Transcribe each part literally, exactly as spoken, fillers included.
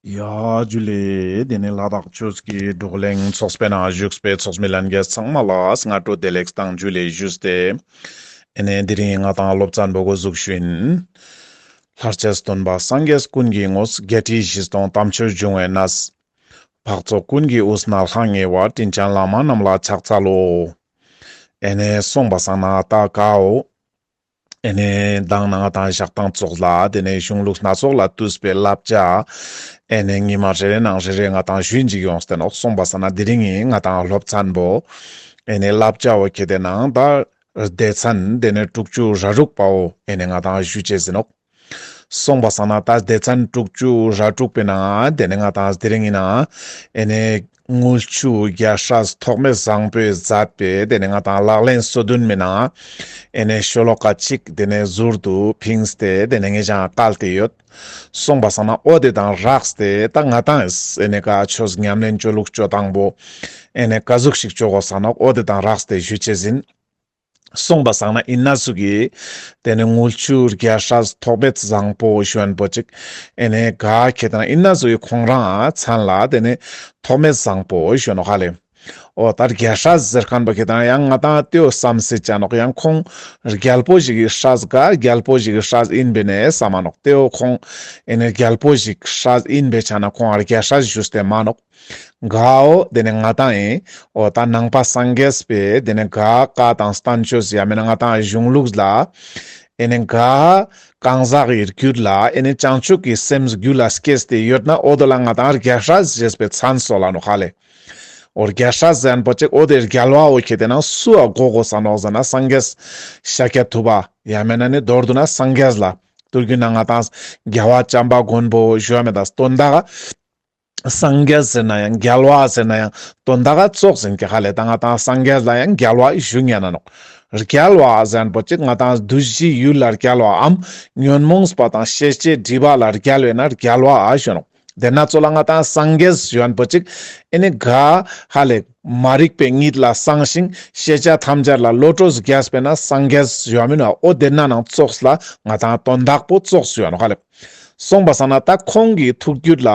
ཡ་ཇུ་ལེ། དེ་ནས་ལ་དྭགས་ཆོས་ཀྱི་བགྲོ་གླེང་ཚོགས་པའི་ནང་བཞུགས་པའི་ཚོགས་མི་ལྷན་རྒྱས་ཚང་མ་ལ་སྔ་དྲོ་བདེ་ལེགས་དང་ཇུ་ལེ་ཞུས་ཏེ། ཨེ་ནས་དེ་རིང་ང་དང་སློབ་ཚན་པོ་འགོ་འཛུགས་ཞུ་ཡིན། ལྷར་བཅས་སྟོན་པ་སངས་རྒྱས་ཀུན་གྱི་ངོ་བོ། བརྒྱད་ཁྲི་བཞི་སྟོང་དམ་ཆོས་འབྱུང་བའི་གནས། འཕགས་ཚོགས་ཀུན་གྱི་དབུས་ན་ལྷང་ངེ་བ། དྲིན་ཅན་བླ་མ་རྣམས་ལ་ཕྱག་འཚལ་ལོ། ཨེ་ནས་སོང་པ་སང་ན་ད་གའོ། ཨེ་ནས་མདང་ནང་ང་དང་ཞག་དང་ཙོགས་ལ་དེ་ནས་གཞུང་ལུགས་སྣ་ཚོགས་ལས་བཏུས་པའི་བསླབ་བྱ། ཨེ་ནས་ཉི་མ་རེ་རེ་ནང་རེ་རེ་ང་དང་ཞུ་ཡིན་ཅིག་ཡོངས་ཏེ་ནོག། སོང་པ་སང་ན་དེ་རིང་ངི་ང་དང་སློབ་ཚན་པོ། ཨེ་ནས་བསླབ་བྱ་བོ་ཁེ་ཏེ་ནང་ད་སྡེ་ཚན་དེ་ནས་དྲུག་ཅུ་ར་དྲུག་པའོ། ཨེ་ནས་ང་དང་ཞུ་ཅེས་ཡིན་ནོག། སོང་པ་སང་ན་ད་སྡེ་ཚན་དྲུག་ཅུ་ར་དྲུག་པའི་ནང་དེ་ནས་ང་དང་དེ་རིང་ངི་ནང་ཨེ་ནས་དངུལ་ཆུ་རྒྱལ་སྲས་ཐོགས་མེད་བཟང་པོས་མཛད་པའི་དེ་ནས་ང་དང་ལག་ལེན་སོ་བདུན་མའི་ནང་ཨེ་ནས་ཤོ་ལོ་ཀ་གཅིག་དེ་ནས་ཟུར་དུ་ཕིངས་ཏེ་དེ་ནས་ངེད་ཅག་བཀལ་ཏེ་ཡོད། སོང་པ་སང་ན་འོ་དེ་དང་རགས་ཏེ་ད་ང་དང་ཨེ་ནས་ཀ་ཆོས་ཉམས་ལེན་ཅོ་ལུགས་ཅོ་སྟངས་པོ་ཨེ་ནས་ཀ་ཟུག་ཞིག་ཅོ་དགོས་ས་ནོག། འོ་དེ་དང་རགས་ཏེ་ཞུ་ཅེས་ཡིན། སོང་པ་སང་ན་ཨིན་ན་ཟུག་གི་དེ་ནས་དངུལ་ཆུ་རྒྱལ་སྲས་ཐོགས་མེད་བཟང་པོ་ཞུ་མཁན་པོ་ཅིག་ཨེ་ནས་ག་ཁེ་ཏེ་ན་ཨིན་ན་ཟུག་གི་ཁོང་རང་མཚན་ལ་དེ་ནས་ཐོགས་མེད་བཟང་པོ་ཞུ་ནོག་ཧ་ལེ། འོ་ད་རྒྱལ་སྲས་ཟེར་མཁན་པོ་ཁེ་ཏེ་ན་ཡང་ང་དང་དེའོ་བསམ་སྲིད་ཅ་ནོག། ཡང་ཁོང་རྒྱལ་པོ་ཞིག་གི་སྲས་ག་རྒྱལ་པོ་ཞིག་གི་སྲས་ཨིན་པས་ནས་བསམ་མ་ནོག། དེའོ་ཁོང་ཨེ་ནས་རྒྱལ་པོ་ཞིག་སྲས་ཨིན་པས་ཆ་ན་ཁོང་རྒྱལ་སྲས་ཞུས་ཏེ་མ་ནོག། གའོ་དེ་ནས་ང་དང་ཨེ་འོ་ད་ནང་པ་སངས་རྒྱས་པའི་དེ་ནས་ག་བཀའ་དང་བསྟན་བཅོས་ཡ་མེད་ན་ང་དང་གཞུང་ལུགས་ལ་ཨེ་ནས་ག་གང་ཟག་གི་རྒྱུད་ལ་ཨེ་ནས་བྱང་ཆུབ་ཀྱི་སེམས་རྒྱུད་ལ་སྐྱེས་ཏེ་ཡོད་ན་འོ་དེ་ལ་ང་དང་རྒྱལ་སྲས་ཞེས་པའི་མཚན་གསོལ་ལ་ནོག་ཧ་ལེ། འོ་རྒྱལ་སྲས་ཟེར་མཁན་པོ་ཅིག་འོ་དེ་རྒྱལ་བའོ་ཁེ་ཏེ་ན་སུའ་གོ་དགོས་ས་ནོག་ཟེར་ན་སངས་རྒྱས་ཤཱཀྱ་ཐུབ་པ་ཡ་མེད་ན་ནི་མདོར་བསྡུ་ན་སངས་རྒྱས་ལ། མདོ་རྒྱུད་ནང་ང་དང་རྒྱལ་བ་བྱམས་པ་མགོན་པོ་ཞུ་བ་མེད་ད་དོན་དག་སངས་རྒྱས་ཟེར་ན་ཡང་རྒྱལ་བ་ཟེར་ན་ཡང་དོན་དག་ཙོགས་ཡིན་ཀྱག་ཧ་ལེ། ད་ང་དང་སངས་རྒྱས་ལ་ཡང་རྒྱལ་བ་ཞུ་ཉན་ན་ནོག། རྒྱལ་བ་ཟེར་མཁན་པོ་ཅིག་ང་དང་བདུད་བཞིའི་ཡུལ་ལ་རྒྱལ་བའམ་ཉོན་མོངས་པ་དང་ཤེས་བྱའི་སྒྲིབ་པ་ལ་རྒྱལ་བས་ན་རྒྱལ་བ་ཨ་ཞུ་ནོག། དེ་ན་ཙོགས་ལ་ང་དང་སངས་རྒྱས་ཞུ་མཁན་པོ་ཅིག་ཨེ་ནི་ག་ཧ་ལེ་མ་རིག་པའི་གཉིད་ལ་སངས་ཤིང་ཤེས་བྱ་ཐམས་ཅད་ལ་བློ་གྲོས་རྒྱས་པས་ན་སངས་རྒྱས་ཞུ་མཁན་ཨིན་ན། འོ་དེ་ན་ནང་ཙོགས་ལ་ང་དང་དོན་དག་པོ་ཙོགས་ཞུ་ནོག་ཧ་ལེ། སོང་པ་སང་ན་ད་ཁོང་གི་ཐུགས་རྒྱུད་ལ་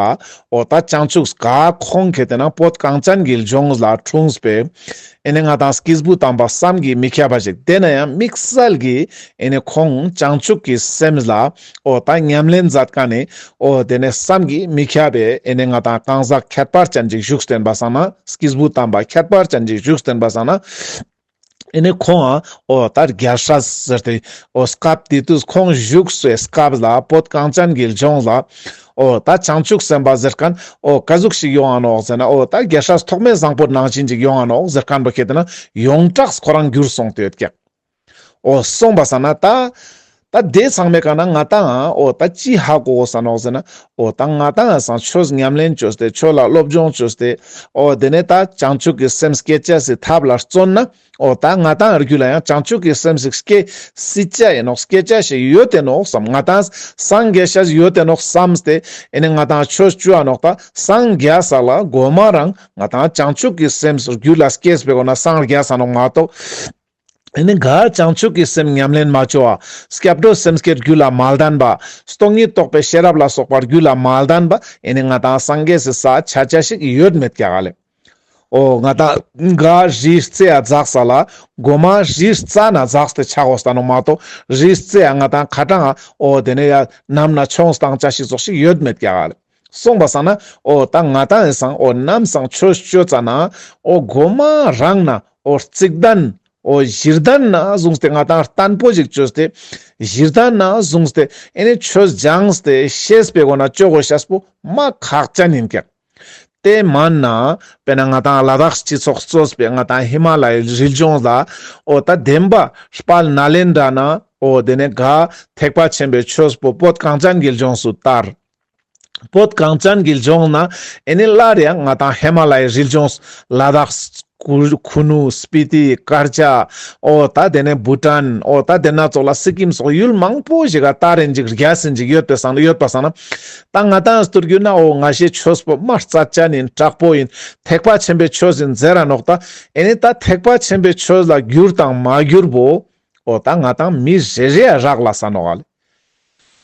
འོ་ད་བྱང་ཆུབ་ག་ཁོང་ཁེ་ཏེ་ན་བོད་གངས་ཅན་གྱི་ལྗོངས་ལ་འཁྲུངས་པའི་ཨེ་ནི་ང་དང་སྐྱེས་བུ་དམ་པ་བསམ་གྱིས་མི་ཁྱབ་པ་ཞིག། དེ་ན་ཡང་དམིགས་བསལ་གྱི་ཨེ་ནི་ཁོང་བྱང་ཆུབ་ཀྱི་སེམས་ལ་འོ་ད་ཉམས་ལེན་མཛད་མཁན་ནི་འོ་དེ་ནས་བསམ་གྱིས་མི་ཁྱབ་པའི་ཨེ་ནི་ང་དང་གང་ཟག་ཁྱད་པར་ཅན་ཅིག་བཞུགས་བསྟན་པ་སང་ན། སྐྱེས་བུ་དམ་པ་ཁྱད་པར་ཅན་ཅིག་བཞུགས་བསྟན་པ་སང་ན། ཨེ་ནི་ཁོང་ཨ་འོ་ད་རྒྱལ་སྲས་ཟེར་ཏེ་འོ་སྐབས་དེ་དུས་ཁོང་བཞུགས་སའི་སྐབས་ལ་བོད་གངས་ཅན་གྱི་ལྗོངས་ལ་འོ་ད་བྱང་ཆུབ་སེམས་དཔའ་ཟེར་མཁན་འོ་ག་ཟུག་ཞིག་ཡོང་ང་ནོག་ཟེར་ན། འོ་ད་རྒྱལ་སྲས་ཐོགས་མེད་བཟང་པོ་ནང་བཞིན་ཅིག་ཡོང་ང་ནོག་ཟེར་མཁན་པོ་ཁེ་ཏེ་ན་ཡོངས་གྲགས་ཁོ་རང་གྱུར་སོང་སྟེ་ཡོད་ཀྱག། འོ་སོང་པ་སང་ན་ད་ད་དེ་ཚང་མའི་ཀ་ན་ང་དང་འོ་ད་ཅི་ཧ་གོ་དགོས་ས་ནོག་ཟེར་ན། འོ་ད་ང་དང་སང་ཆོས་ཉམས་ལེན་བཅོས་ཏེ་ཆོས་ལ་སློབ་སྦྱོང་བཅོས་ཏེ་འོ་དེ་ནས་ད་བྱང་ཆུབ་ཀྱི་སེམས་སྐྱེ་ཅེས་སི་ཐབས་ལ་བརྩོན་ན། འོ་ད་ང་དང་རྒྱུད་ལ་ཡང་བྱང་ཆུབ་ཀྱི་སེམས་ཤིག་སྐྱེ་སྲིད་ཅ་ཡིན་ནོག། སྐྱེ་ཅ་ཞིག་ཡོད་དེ་ནོག་བསམ། ང་དང་སངས་རྒྱས་ཤེས་ཡོད་དེ་ནོག་བསམ་སྟེ་ཨེ་ནི་ང་དང་ཆོས་བཅོ་འ་ནོག། ད་སངས་རྒྱས་ས་ལ་གོ་མ་རང་ང་དང་བྱང་ཆུབ་ཀྱི་སེམས་རྒྱུད་ལ་སྐྱེས་པའི་སྒོ་ན་སངས་རྒྱས་ས་ནོག་མ་གཏོགས། ཨེ་ནི་ག་བྱང་ཆུབ་ཀྱི་སེམས་ཉམས་ལེན་མ་བཅོ་བ། སྐྱབས་འགྲོ་སེམས་བསྐྱེད་རྒྱུད་ལ་མ་ལྡན་པ། སྟོང་ཉིད་རྟོགས་པའི་ཤེས་རབ་ལ་སོགས་པ་རྒྱུད་ལ་མ་ལྡན་པ། ཨེ་ནི་ང་དང་སངས་རྒྱས་སི་ས་ཆ་ཆ་ཞིག་ཡོད་མེད་ཀྱག་ལེ། འོ་ང་དང་ག་རི་རྩེ་ཡ་འཛེགས་ས་ལ་གོ་མ་རི་རྩ་ན་འཛེགས་ཏེ་ཆ་གོས་ས་ནོག་མ་གཏོགས་རི་རྩེ་ཡ་ང་དང་ཁ་ཏང་ང་འོ་དེ་ནས་ཡ་ནམ་ན་མཆོངས་བཏང་ཆ་ཞིག་ཙོགས་ཤིག་ཡོད་མེད་ཀྱག་ལེ། སོང་པ་སང་ན་འོ་ད་ང་དང་ཨེ་སང་འོ་ནམ་སང་ཆོས་བཅོ་ཙ་ན་འོ་གོ་མ་རང་ན་འོ་རྩིག་གདན་འོ་གཞི་གདན་ན་བཟུང་སྟེ་ང་དང་བརྟན་པོ་ཞིག་བཅོས་ཏེ་གཞི་གདན་ན་བཟུང་སྟེ་ཨེ་ནི་ཆོས་སྦྱངས་ཏེ་ཤེས་པའི་སྒོ་ན་བཅོ་དགོས་ཤེས་པོ་མ་ཁག་ཅན་ཡིན་ཀྱག། དེ་མན་ན་དཔེར་ན་ང་དང་ལ་དྭགས་སྤྱི་ཚོགས་གཙོས་པའི་ང་དང་ཧི་མ་ལ་ཡའི་རི་ལྗོངས་ལ་འོ་ད་བདེན་པ་དཔལ་ནཱ་ལེནྡྲ་ན་འོ་དེ་ནས་ག་ཐེག་པ་ཆེན་པོའི་ཆོས་པོ་བོད་གངས་ཅན་གྱི་ལྗོངས་སུ་དར། བོད་གངས་ཅན་གྱི་ལྗོངས་ན་ཨེ་ནི་སླར་ཡང་ང་དང་ཧི་མ་ལ་ཡའི་རི་ལྗོངས་ལ་དྭགས་ཁུ་ཁུ་ནུ་སྤི་ཏི་དཀར་ཆག་འོ་ད་དེ་ནས་བྷུ་ཊན་འོ་ད་དེ་ན་ཙོགས་ལ་སི་ཀིམ་སོགས་ཡུལ་མང་པོ་ཞིག་ག་དར་ཡིན་ཅིག་རྒྱས་ཡིན་ཅིག་ཡོད་པའི་སང་ཡོད་པ་སང་ན། ད་ང་དང་སྟོར་རྒྱུ་ན་འོ་ང་ཞའི་ཆོས་པོ་མ་རྩ་ཅན་ཡིན་དྲག་པོ་ཡིན་ཐེག་པ་ཆེན་པོའི་ཆོས་ཡིན་ཟེར་ར་ནོག། ད་ཨེ་ནི་ད་ཐེག་པ་ཆེན་པོའི་ཆོས་ལ་གྱུར་དང་མ་གྱུར་པོ་འོ་ད་ང་དང་མི་རེ་རེ་ཡ་རག་ལས་ས་ནོག་ལེ།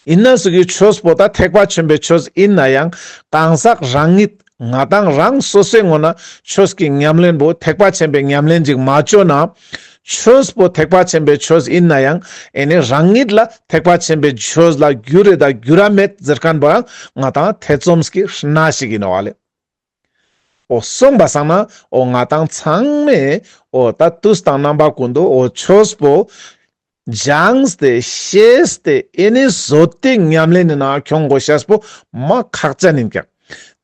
ཨིན་ན་སུ་གི་ཆོས་པོ་ད་ཐེག་པ་ཆེན་པོའི་ཆོས་ཨིན་ན་ཡང་གང་ཟག་རང་ཉིད་ང་དང་རང་སོ་སོའི་ངོས་ནེ་ཆོས་ཀྱི་ཉམས་ལེན་པོ་ཐེག་པ་ཆེན་པོའི་ཉམས་ལེན་ཅིག་མ་ཅོ་ན། ཆོས་པོ་ཐེག་པ་ཆེན་པོའི་ཆོས་ཨིན་ན་ཡང་ཨེ་ནི་རང་ཉིད་ལ་ཐེག་པ་ཆེན་པོའི་ཆོས་ལ་འགྱུར་རེ་ད་འགྱུར་ར་མེད་ཟེར་ཁན་པོ་རང་ང་དང་ཐེ་ཚོམ་གྱི་སྣ་ཞིག་ཨིན་ནོག་ལེ། འོ་སོང་པ་སང་ན་འོ་ང་དང་ཚང་མས་འོ་ད་དུས་དང་རྣམ་པ་ཀུན་ཏུ་འོ་ཆོས་པོ་སྦྱངས་ཏེ་ཤེས་ཏེ་ཨེ་ནི་བཟོད་དེ་ཉམས་ལེན་ནི་ནང་ཁྱོང་དགོས་ཤེས་པོ་མ་ཁག་ཅན་ཨིན་ཀྱག།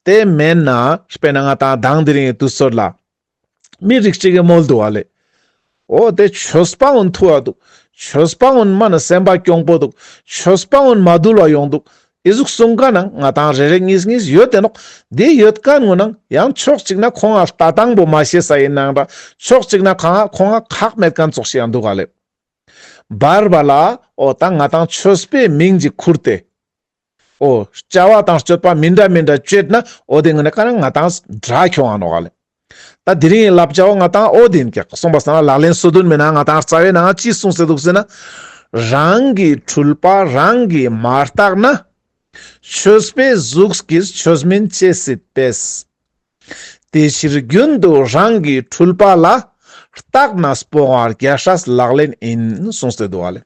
དེ་མེན་ན་དཔེར་ན་ང་དང་དང་དེ་རིང་གི་དུས་ཚོད་ལ་མི་རིགས་ཅིག་གི་མོལ་འདུག་ཨ་ལེ། འོ་དེ་ཆོས་པ་འོན་ཐུ་བ་འདུག། ཆོས་པ་འོན་མ་ན་སེམས་པ་གྱོང་པོ་འདུག། ཆོས་པ་འོན་མ་དུལ་བ་ཡོང་འདུག། ཨི་ཟུག་གསུང་ཁན་ནང་ང་དང་རེ་རེ་གཉིས་གཉིས་ཡོད་དེ་ནོག། དེ་ཡོད་ཁན་ངོ་ནང་ཡང་ཕྱོགས་གཅིག་ན་ཁོང་ང་ལྟ་སྟངས་པོ་མ་ཤེས་ས་ཨིན་ནའང་འདྲ། ཕྱོགས་གཅིག་ན་ཁོང་ང་ཁག་མེད་ཁན་ཙོགས་ཤིག་ཡང་འདུག་ག་ལེ། བར་བར་ལ་འོ་ད་ང་དང་ཆོས་པའི་མིང་ཅིག་ཁུར་ཏེ། འོ་བྱ་བ་དང་སྤྱོད་པ་མི་འདྲ་མི་འདྲ་སྤྱོད་ན་འོ་དེ་ངོ་ནེ་ཀ་ན་ང་དང་དགྲ་ཁྱོང་ང་ནོག་ག་ལེ། ད་དེ་རིང་ལབ་བྱ་བ་ང་དང་འོ་དེ་ཨིན་ཀྱག། སོང་པ་སང་ན་ལག་ལེན་སོ་བདུན་མའི་ནང་ང་དང་རྩ་བའི་ནང་ཅི་གསུངས་ཏེ་འདུག་ཟེར་ན། རང་གི་འཁྲུལ་པ་རང་གིས་མ་བརྟགས་ན། ཆོས་པའི་གཟུགས་ཀྱིས་ཆོས་མིན་ཅི་སྲིད་པས། དེ་ཕྱིར་རྒྱུན་དུ་རང་གི་འཁྲུལ་པ་ལ། བརྟགས་ནས་སྤོང་བ་རྒྱལ་སྲས་ལག་ལེན་ཡིན། གསུངས་ཏེ་འདུག་ག་ལེ།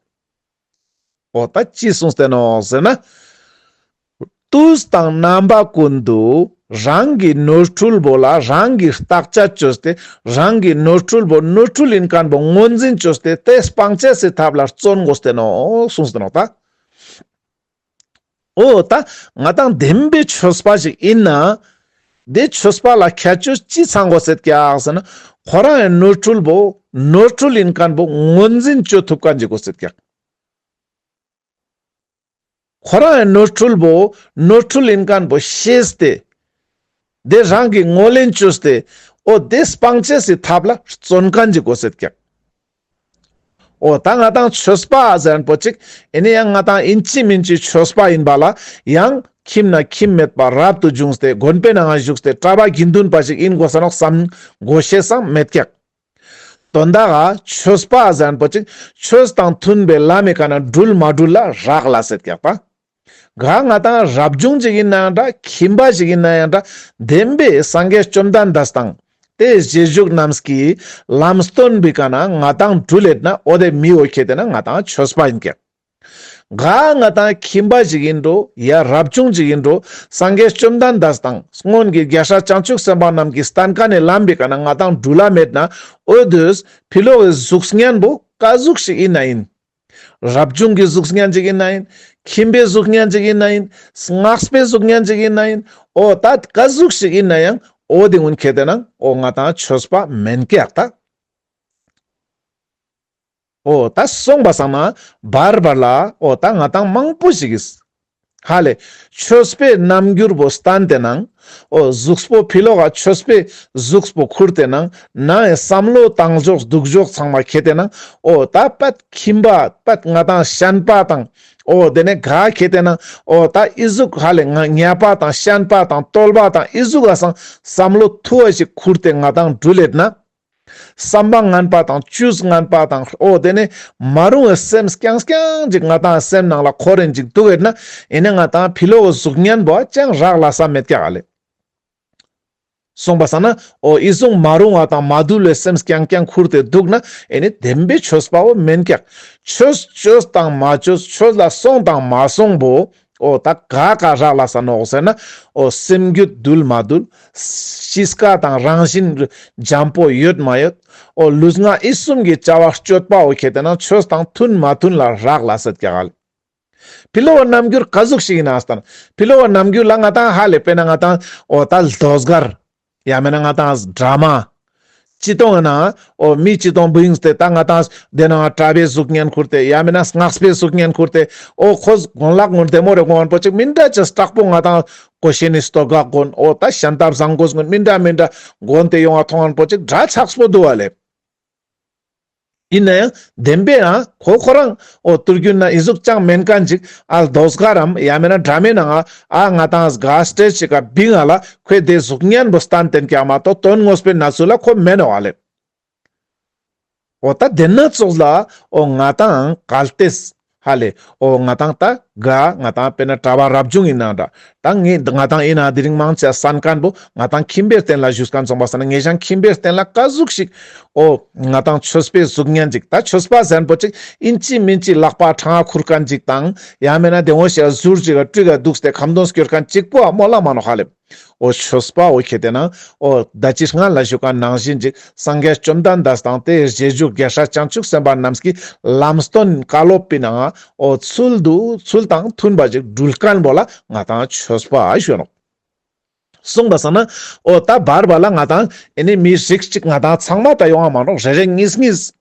འོ་ད་ཅི་གསུངས་ཏེ་ནོག་ཟེར་ན། དུས་དང་རྣམ་པ་ཀུན་ཏུ་རང་གི་ནོར་འཁྲུལ་པོ་ལ་རང་གིས་བརྟག་དཔྱད་བཅོས་ཏེ་རང་གི་ནོར་འཁྲུལ་པོ་ནོར་འཁྲུལ་ཨིན་ཁན་པོ་ངོས་འཛིན་བཅོས་ཏེ་དེ་སྤང་ཅེས་སི་ཐབས་ལ་བརྩོན་དགོས་ཏེ་ནོག་གསུངས་ཏེ་ནོག་ད། འོ་ད་ང་དང་བདེན་པའི་ཆོས་པ་ཞིག་ཨིན་ན། དེ་ཆོས་པ་ལ་ཁྱད་ཆོས་ཅི་ཚང་དགོས་ཟེར་ཀྱག་ཟེར་ན། ཁོ་རང་ངི་ནོར་འཁྲུལ་པོ་ནོར་འཁྲུལ་ཨིན་ཁན་པོ་ངོས་འཛིན་བཅོ་ཐུབ་ཁན་ཅིག་དགོས་ཟེར་ཀྱག། ཁོ་རང་ངི་ནོར་འཁྲུལ་པོ་ནོར་འཁྲུལ་ཨིན་ཁན་པོ་ཤེས་ཏེ། དེ་རང་གིས་ངོས་ལེན་བཅོས་ཏེ། འོ་དེ་སྤང་ཅེས་སི་ཐབས་ལ་བརྩོན་ཁན་ཅིག་དགོས་ཟེར་ཀྱག། འོ་ད་ང་དང་ཆོས་པ་ཟེར་ཁན་པོ་ཅིག་ཨེ་ནི་ཡང་ང་དང་ཨིན་ཅི་མིན་ཅི་ཆོས་པ་ཨིན་པ་ལ་ཡང་ཁྱིམ་ན་ཁྱིམ་མེད་པ་རབ་ཏུ་བྱུང་སྟེ་དགོན་པའི་ནང་ང་བཞུགས་ཏེ་གྲྭ་པ་དགེ་འདུན་པ་ཞིག་ཨིན་དགོས་ས་ནོག་བསམ་དགོས་ཤེས་སང་མེད་ཀྱག། དོན་དག་ག་ཆོས་པ་ཟེར་ཁན་པོ་ཅིག་ཆོས་དང་མཐུན་པའི་ལམ་མི་ཀ་ན་འགྲུལ་མ་འགྲུལ་ལ་རག་ལས་ཟེར་ཀྱག་པ། ག་ང་དང་རབ་བྱུང་ཅིག་ཨིན་ན་ཡང་འདྲ་ཁྱིམ་པ་ཞིག་ཨིན་ན་ཡང་འདྲ་བདེན་པའི་སངས་རྒྱས་བཅོམ་ལྡན་འདས་དང་དེ་རྗེས་འཇུག་རྣམས་ཀྱི་ལམ་སྟོན་པའི་ཀ་ན་ང་དང་འགྲུལ་ལེད་ན་འོ་དེ་མི་འོ་ཁྱེད་དེ་ན་ང་དང་ཆོས་པ་ཨིན་ཀྱག། ག་ང་དང་ཁྱིམ་པ་ཞིག་ཨིན་འགྲོ་ཡ་རབ་བྱུང་ཅིག་ཨིན་འགྲོ་སངས་རྒྱས་བཅོམ་ལྡན་འདས་དང་སྔོན་གྱི་རྒྱལ་སྲས་བྱང་ཆུབ་སེམས་དཔའ་རྣམས་ཀྱི་བསྟན་ཁན་ནི་ལམ་པའི་ཀ་ན་ང་དང་འགྲུལ་ལ་མེད་ན་འོ་དེ་ཕི་ལོག་གི་གཟུགས་བརྙན་པོ་ཀ་ཟུག་ཞིག་ཨིན་ན་ཨིན། རབ་བྱུང་གི་གཟུགས་བརྙན་ཅིག་ཨིན་ན་ཨིན། ཁྱིམ་པའི་གཟུགས་བརྙན་ཅིག་ཨིན་ན་ཨིན། སྔགས་པའི་གཟུགས་བརྙན་ཅིག་ཨིན་ན་ཨིན། འོ་ད་ཀ་ཟུག་ཞིག་ཨིན་ན་ཡང་འོ་དེ་ངུན་ཁྱེད་དེ་ན་འོ་ང་དང་ཆོས་པ་མེན་ཀྱག་ད། འོ་ད་སོང་པ་སང་ན་བར་བར་ལ་འོ་ད་ང་དང་མང་པོ་ཞིག་གིས་ཧ་ལེ་ཆོས་པའི་རྣམ་འགྱུར་པོ་སྟན་ཏེ་ནང་འོ་གཟུགས་པོ་ཕི་ལོག་ག་ཆོས་པའི་གཟུགས་པོ་ཁུར་ཏེ་ནང་ནང་ངི་བསམ་བློ་བཏང་ཕྱོགས་འདུག་ཕྱོགས་ཚང་མ་ཁྱེད་དེ་ནང་འོ་ད་པད་ཁྱིམ་པ་པད་ང་དང་ཤན་པ་དང་འོ་དེ་ནས་ག་ཁྱེད་དེ་ནང་འོ་ད་ཨི་ཟུག་ཧ་ལེ་ང་ཉ་པ་དང་ཤན་པ་དང་གཏོལ་པ་དང་ཨི་ཟུག་ག་སང་བསམ་བློ་ཐུ་བ་ཞིག་ཁུར་ཏེ་ང་དང་འགྲུལ་ལེད་ན། བསམ་པ་ངན་པ་དང་བཅུས་ངན་པ་དང་འོ་དེ་ནས་མ་རུང་བའི་སེམས་རྐྱང་རྐྱང་ཅིག་ང་དང་སེམས་ནང་ལ་འཁོར་རིན་ཅིག་འདུག་ཡོད་ན་ཨེ་ནི་ང་དང་ཕི་ལོག་གི་གཟུགས་བརྙན་པོ་ཅང་རག་ལས་ས་མེད་ཀྱག་ཧ་ལེ། སོང་པ་སང་ན་འོ་ཨི་ཟུག་མ་རུང་བ་དང་མ་དུལ་བའི་སེམས་རྐྱང་རྐྱང་ཁུར་ཏེ་འདུག་ན་ཨེ་ནི་བདེན་པའི་ཆོས་པ་བོ་མེན་ཀྱག། ཆོས་བཅོས་དང་མ་བཅོས་ཆོས་ལ་སོང་དང་མ་སོང་པོ་འོ་ད་ག་ག་རག་ལས་ས་ནོག་ཟེར་ན། འོ་སེམས་རྒྱུད་དུལ་མ་དུལ། གཤིས་ཀ་དང་རང་བཞིན་འཇམ་པོ་ཡོད་མ་ཡོད། འོ་ལུས་ངག་ཡིད་གསུམ་གྱི་བྱ་བ་སྤྱོད་པ་འོ་ཁྱེད་དེ་ན་ཆོས་དང་མཐུན་མ་མཐུན་ལ་རག་ལས་ས་ཀྱག་ཧ་ལེ། ཕི་ལོག་གི་རྣམ་འགྱུར་ཀ་ཟུག་ཞིག་ཨིན་ན་སྟན། ཕི་ལོག་གི་རྣམ་འགྱུར་ལ་ང་དང་ཧ་ལེ་དཔེར་ན་ང་དང་འོ་ད་ཟློས་གར། ཡང་མེན་ན་ང་དང་ཌ་ར་མ། ཅི་ཏོང་ན་འོ་མི་ཅི་ཏོང་བུ་ཡིན་ཏེ་ད་ང་དང་དེ་ནང་གྲྭ་པའི་གཟུགས་བརྙན་ཁུར་ཏེ་ཡང་མེན་ན་སྔགས་པའི་གཟུགས་བརྙན་ཁུར་ཏེ་འོ་ཁོ་གོན་ལག་ངུན་བདེ་མོ་རེ་གོན་པོ་ཅིག་མི་འདྲ་ཅིག་སྟག་པོ་ང་དང་གོ་ཤེས་ནི་སྟོད་འགག་གོན་འོ་ད་ཤན་ཏབ་ཟངས་གོས་གོན་མི་འདྲ་མི་འདྲ་གོན་ཏེ་ཡོང་བ་མཐོང་ངན་པོ་ཅིག་འདྲ་ཆགས་པོ་འདུག་ཧ་ལེ། ཡིན་ན་ཡང་བདེན་པའི་ནང་ཁོ་ཁོ་རང་འོ་ཏུར་རྒྱུན་ན་ཨི་ཟུག་ཅང་མེན་མཁན་ཅིག་ཨ་ཟློས་གར་རམ་ཡང་མེན་ན་ཌ་ར་མའི་ནང་ང་ཨ་ང་དང་ག་སི་ཊེཇ་ཅིག་ག་བིང་ང་ལ་ཁོས་དེ་གཟུགས་བརྙན་པོ་སྟན་ཏེན་ཀྱག་མ་གཏོགས་དོན་དངོས་པོའི་གནས་ཚུལ་ལ་ཁོ་མེན་ནོག་ཧ་ལེ། འོ་ད་དེ་ན་ཙོགས་ལ་འོ་ང་དང་གལ་ཏེ་ཧ་ལེ་འོ་ང་དང་ད་ ག་ང་ཏང་དཔེར་ན་གྲྭ་པ་རབ་བྱུང་ཡིན་ནའང་འདྲ། ད་ངས་ང་ཏང་ཡིན་ན་དེ་རིང་མང་ཆེ་གསན་མཁན་པོ་ང་ཏང་ཁྱིམ་པའི་རྟེན་ལ་བཞུགས་མཁན་སོང་པ་སང་ན་ངེ་ཞང་ཁྱིམ་པའི་རྟེན་ལ་ག་ཟུག་ཞིག་འོ་ང་ཏང་ཆོས་པའི་གཟུགས་བརྙན་ཅིག་ད་ཆོས་པ་ཟེར་མཁན་པོ་ཅིག་ཨིན་ཅི་མིན་ཅི་ལག་པ་ཕྲེང་བ་ཁུར་མཁན་ཅིག་དང་ཡང་མེད་ན་དེ་འོ་ཞེས་ཟུར་ཅིག་ག་སྤྲུལ་ག་འདུག་སྟེ་ཁ་འདོན་སྐྱོར་མཁན་ཅིག་པོ་ཨ་མོལ་ལ་མ་ནོག་ཧ་ལེ། འོ་ཆོས་པ་འོ་ཁྱེད་དེ་ན་འོ་ད་ཅི་སྔ་ལ་ཞུ་མཁན་ནང་བཞིན་ཅིག་སངས་རྒྱས་བཅོམ་ལྡན་འདས་དང་དེའི་རྗེས་འཇུག་རྒྱལ་སྲས་བྱང་ཆུབ་སེམས་དཔའ་རྣམས་ཀྱི་ལམ་སྟོན་བཀའ་སློབ་པའི་ནང་འོ་ཚུལ་དུ་ཚུལ་དང་མཐུན་པ་ཅིག་སྒྲུབ་མཁན་པོ་ལ་ང་ཏང་ཆོས་པ་ཞུ་ནོག། གསུངས་པ་སང་ན་འོ་ད་བར་བར་ལ་ང་ཏང་ཨེ་ནི་མི་རིགས་ཅིག་ང་ཏང་ཚང་མ་ད་ཡོང་བ་མ་ནོག། རེ་རེ་གཉིས་གཉིས།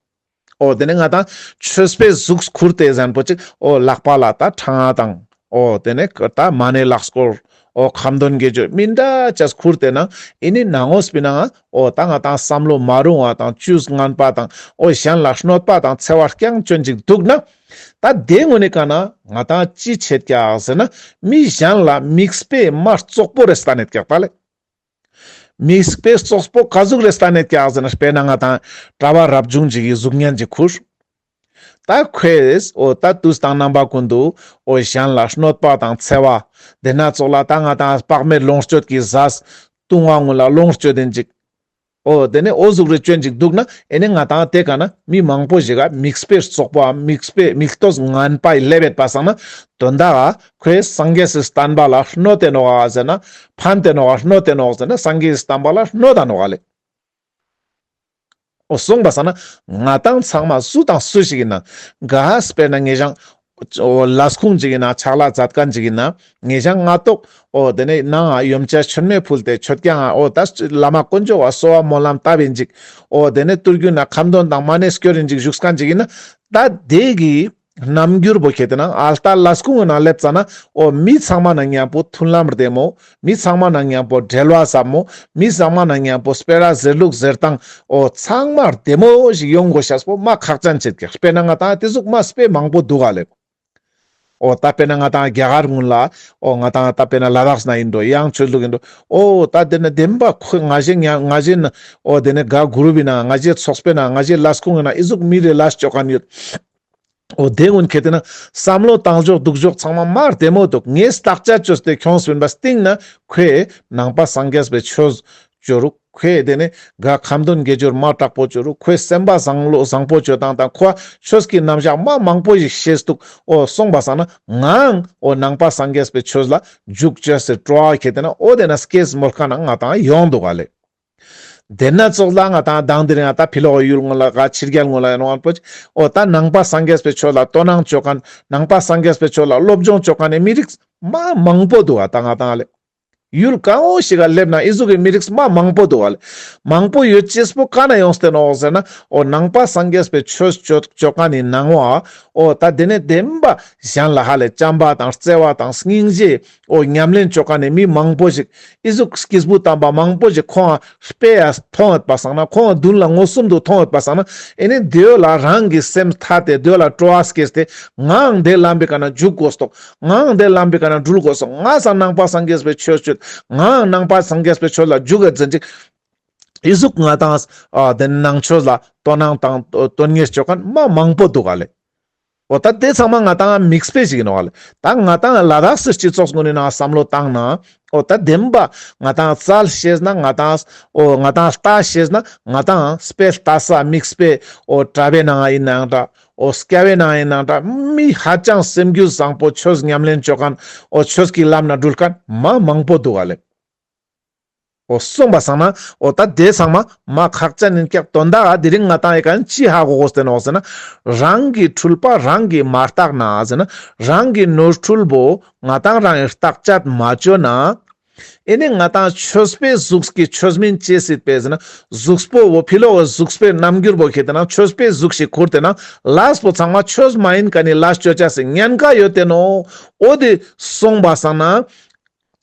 འོ་དེ་ནས་ང་ཏང་ཆོས་པའི་གཟུགས་ཁུར་ཏེ་ཟེར་མཁན་པོ་ཅིག་འོ་ལག་པ་ལ་ད་ཕྲེང་བ་དང་འོ་དེ་ནས་ད་མ་ཎི་ལག་སྐོར་འོ་ཁ་འདོན་དགེ་སྦྱོར་མི་འདྲ་ཅས་ཁུར་ཏེ་ན་ཨེ་ནི་ནང་ངོས་པའི་ནང་འོ་ད་ང་ཏང་བསམ་བློ་མ་རུང་བ་དང་བཅུད་ངན་པ་དང་འོ་གཞན་ལ་གནོད་པ་དང་འཚེ་བ་རྐྱང་བཅོ་ཡིན་ཅིག་འདུག་ན། ད་དེ་ངོས་ནས་ཀ་ན་ང་ཏང་ཅི་བྱེད་ཀྱག་ཟེར་ན་མི་གཞན་ལ་མིག་དཔེ་མ་བཙོག་པོ་རེ་སྟན་ནེད་ཀྱག་ད་ལེ། མིག་དཔེ་བཙོག་པོ་ག་ཟུག་རེ་སྟན་ནེད་ཀྱག་ཟེར་ན་དཔེར་ན་ང་ཏང་གྲྭ་པ་རབ་བྱུང་ཅིག་གི་གཟུགས་བརྙན་ཅིག་ཁུར། ད་ཁོས་འོ་ད་དུས་དང་རྣམ་པ་ཀུན་ཏུ་འོ་གཞན་ལ་གནོད་པ་དང་འཚེ་བ། དེ་ན་ཙོགས་ལ་ད་ང་ཏང་དཔག་མེད་ལོངས་སྤྱོད་ཀྱི་ཟས་བཏུང་བ་ངུ་ལ་ལོངས་སྤྱོད་དེན་ཅིག་འོ་དེ་ནས་འོ་ཟུག་རེ་བཅོ་ཡིན་ཅིག་འདུག་ན་ཨེ་ནི་ང་ཏང་དེ་ཀ་ན་མི་མང་པོ་ཞིག་ག་མིག་དཔེ་བཙོག་པོའམ་མིག་དཔེ་མིག་ལྟོས་ངན་པ་ཡི་ལེབ་ཡོད་པ་སང་ན་དོན་དག་ག་ཁོས་སངས་རྒྱས་སི་བསྟན་པ་ལ་གནོད་དེ་ནོག་ག་ཟེར་ན་ཕན་དེ་ནོག་ག་གནོད་དེ་ནོག་ཟེར་ན་སངས་རྒྱས་སི་བསྟན་པ་ལ་གནོད་ད་ནོག་ག་ལེ། འོ་གསུངས་པ་སང་ན་ང་ཏང་ཚང་མ་སུ་དང་སུ་ཞིག་ཡིན་ན་ག་དཔེར་ན་ངེ་ཞང་འོ་ལས་ཁུངས་ཅིག་ཡིན་ན་ཕྱག་ལས་མཛད་མཁན་ཅིག་ཡིན་ན་ངེ་ཞང་སྔ་ཏོག་འོ་དེ་ནས་ནང་ཡོན་ཆབ་མཆོད་མེ་ཕུལ་ཏེ་མཆོད་ཀྱང་འོ་ད་བླ་མ་དཀོན་མཆོག་ག་གསོལ་བ་སྨོན་ལམ་བཏབ་ཡིན་ཅིག་འོ་དེ་ནས་དུས་རྒྱུན་ན་ཁ་འདོན་དང་མ་ཎི་སྐྱོར་ཡིན་ཅིག་བཞུགས་མཁན་ཅིག་ཡིན་ན་ད་དེ་གི་རྣམ་འགྱུར་པོ་ཁྱེད་དེ་ན་ཨ་ལྟ་ལས་ཁུངས་ན་སླེབས་ཙ་ན་འོ་མི་ཚང་མ་ན་མཉམ་པོ་མཐུན་ལམ་བདེ་མོ། མི་ཚང་མ་ན་མཉམ་པོ་འབྲེལ་བ་ཟབ་མོ། མི་ཚང་མ་ན་མཉམ་པོ་སྤེ་ར་ཟེར་ལུགས་ཟེར་སྟངས་འོ་ཚང་མ་བདེ་མོ་ཞིག་ཡོང་དགོས་ཤེས་པོ་མ་ཁག་ཅན་ཆེད་ཀྱག། དཔེར་ན་ང་ཏང་དེ་ཟུག་མ་དཔེ་མང་པོ་འདུག་ག་ལེ། འོ་ད་དཔེར་ན་ང་ཏང་རྒྱ་གར་ངུན་ལ་འོ་ང་ཏང་ད་དཔེར་ན་ལ་དྭགས་ན་ཡིན་འགྲོ་ཡང་ཆོས་ལུགས་ཡིན་འགྲོ་འོ་ད་དེ་ན་བདེན་པ་ཁོ་ང་ཞེ་ང་ང་ཞེ་ན་འོ་དེ་ནས་ག་གུ་རུབ་ཡིན་ན་ང་ཞེ་ཚོགས་པའི་ན་ང་ཞེ་ལས་ཁུངས་ཡིན་ན་ཨི་ཟུག་མི་རེ་ལས་ཅོ་མཁན་ཡོད། འོ་དེ་ངུན་ཁྱེད་དེ་ན་བསམ་བློ་བཏང་ཕྱོགས་འདུག་ཕྱོགས་ཚང་མ་མ་བདེ་མོ་འདུག། ངས་བརྟག་དཔྱད་བཅོས་ཏེ་ཁྱོངས་པིན་པ་སྟིང་ན་ཁོས་ནང་པ་སངས་རྒྱས་པའི་ཆོས་བཅོ་རུག། ཁོས་དེ་ནས་ག་ཁ་འདོན་དགེ་སྦྱོར་མ་དྲག་པོ་བཅོ་རུག། ཁོས་སེམས་པ་བཟང་བློ་བཟང་པོ་བཅོ་སྟངས་དང་ཁོ་ཆོས་ཀྱི་རྣམ་གཞག་མ་མང་པོ་ཞིག་ཤེས་འདུག། འོ་གསུངས་པ་སང་ན་ངའང་འོ་ནང་པ་སངས་རྒྱས་པའི་ཆོས་ལ་འཇུག་བཅོས་སེ་སྤྲོ་བ་ཁྱེད་དེ་ན་འོ་དེ་ན་སྐྱེས་མོལ་མཁན་ན་ང་ཏང་ཡོང་འདུག་ག་ལེ། དེ་ན་ཙོགས་ལ་ང་ཏང་དང་དེ་རིང་ང་ཏང་ཕི་ལོག་ཡུལ་ངོ་ལ་ག་ཕྱི་རྒྱལ་ངོ་ལ་ཡོང་བ་པོ་ཅིག་འོ་ད་ནང་པ་སངས་རྒྱས་པའི་ཆོས་ལ་དོ་སྣང་བཅོ་མཁན་ནང་པ་སངས་རྒྱས་པའི་ཆོས་ལ་སློབ་སྦྱོང་བཅོ་མཁན་ནི་མི་རིགས་མ་མང་པོ་འདུག་ག། ད་ང་ཏང་ལེ་ཡུལ་གང་བོ་ཞིག་ག་སླེབས་ན་ཨི་ཟུག་གི་མི་རིགས་མ་མང་པོ་འདུག་ག་ལེ། མང་པོ་ཡོད་ཅེས་པོ་ག་ན་ཡོངས་ཏེ་ནོག་ཟེར་ན་འོ་ནང་པ་སངས་རྒྱས་པའི་ཆོས་བཅོ་བཅོ་མཁན་ནི་ནང་བ་འོ་ད་དེ་ནས་བདེན་པ་གཞན་ལ་ཧ་ལས་བྱམས་པ་དང་བརྩེ་བ་དང་སྙིང་རྗེ། འོ་ཉམས་ལེན་བཅོ་མཁན་ནི་མི་མང་པོ་ཞིག་ཨི་ཟུག་སྐྱེས་བུ་དམ་པ་མང་པོ་ཞིག་ཁོང་ང་དཔེ་ཡ་མཐོང་ཡོད་པ་སང་ན་ཁོང་ང་མདུན་ལ་མངོན་སུམ་དུ་མཐོང་ཡོད་པ་སང་ན་ཨེ་ནི་དེ་བོ་ལ་རང་གི་སེམས་ཐད་དེ་དེ་བོ་ལ་སྤྲོ་བ་སྐྱེས་ཏེ་ངའང་དེ་ལམ་པའི་ཀ་ན་འཇུག་དགོས་སོག། ངའང་དེ་ལམ་པའི་ཀ་ན་འགྲུལ་དགོས་སོག། ངའང་ནང་པ་སངས་རྒྱས་པའི་ཆོས་བཅོས། ངའང་ནང་པ་སངས་རྒྱས་པའི་ཆོས་ལ་འཇུག་ག་ཟེར་ཅིག་ཨི་ཟུག་ང་ཏང་ཨ་དེ་ནང་ཆོས་ལ་དོ་སྣང་དང་དོན་གཉེར་བཅོ་མཁན་མ་མང་པོ་འདུག་ག་ལེ། འོ་ད་དེ་ཚང་མ་ང་ཏང་མིག་དཔེ་ཞིག་ཡིན་ནོག་ལེ། ད་ང་ཏང་ལ་དྭགས་སི་སྤྱི་ཚོགས་ངོས་ནས་ན་བསམ་བློ་བཏང་ན་འོ་ད་བདེན་པ་ང་ཏང་རྩལ་ཤེས་ན་ང་ཏང་འོ་ང་ཏང་ལྟ་ཤེས་ན་ང་ཏང་དཔེ་ལྟ་ས་མིག་དཔེ་འོ་གྲྭ་པའི་ནང་ཡིན་ནའང་འདྲ་འོ་སྐྱ་བའི་ནང་ཡིན་ནའང་འདྲ་མི་ཧ་ཅང་སེམས་རྒྱུད་བཟང་པོ་ཆོས་ཉམས་ལེན་བཅོ་མཁན་འོ་ཆོས་ཀྱི་ལམ་ན་འགྲུལ་མཁན་མ་མང་པོ་འདུག་ག་ལེ། འོ་གསུངས་པ་སང་ན་འོ་ད་དེ་ཚང་མ་མ་ཁག་ཅན་ཡིན་ཀྱག། དོན་དག་དེ་རིང་ང་ཏང་ཡི་ག་ཅི་ཧ་གོ་དགོས་ཏེ་ནོག་ཟེར་ན་རང་གི་འཁྲུལ་པ་རང་གིས་མ་བརྟགས་ན་ཟེར་ན་རང་གི་ནོར་འཁྲུལ་པོ་ང་ཏང་རང་གིས་བརྟག་དཔྱད་མ་བཅོས་ན་ཨེ་ནི་ང་ཏང་ཆོས་པའི་གཟུགས་ཀྱི་ཆོས་མིན་ཅི་སྲིད་པས་ཟེར་ན་གཟུགས་པོ་བོ་ཕི་ལོག་གཟུགས་པོའི་རྣམ་འགྱུར་པོ་ཁྱེད་དེ་ན་ཆོས་པའི་གཟུགས་ཤིག་ཁུར་ཏེ་ན་ལས་པོ་ཚང་མ་ཆོས་མ་ཡིན་མཁན་ནི་ལས་བཅོ་ཅེས་སི་ཉེན་ཁ་ཡོད་དེ་ནོག། འོ་དེ་གསུངས་པ་སང་ན།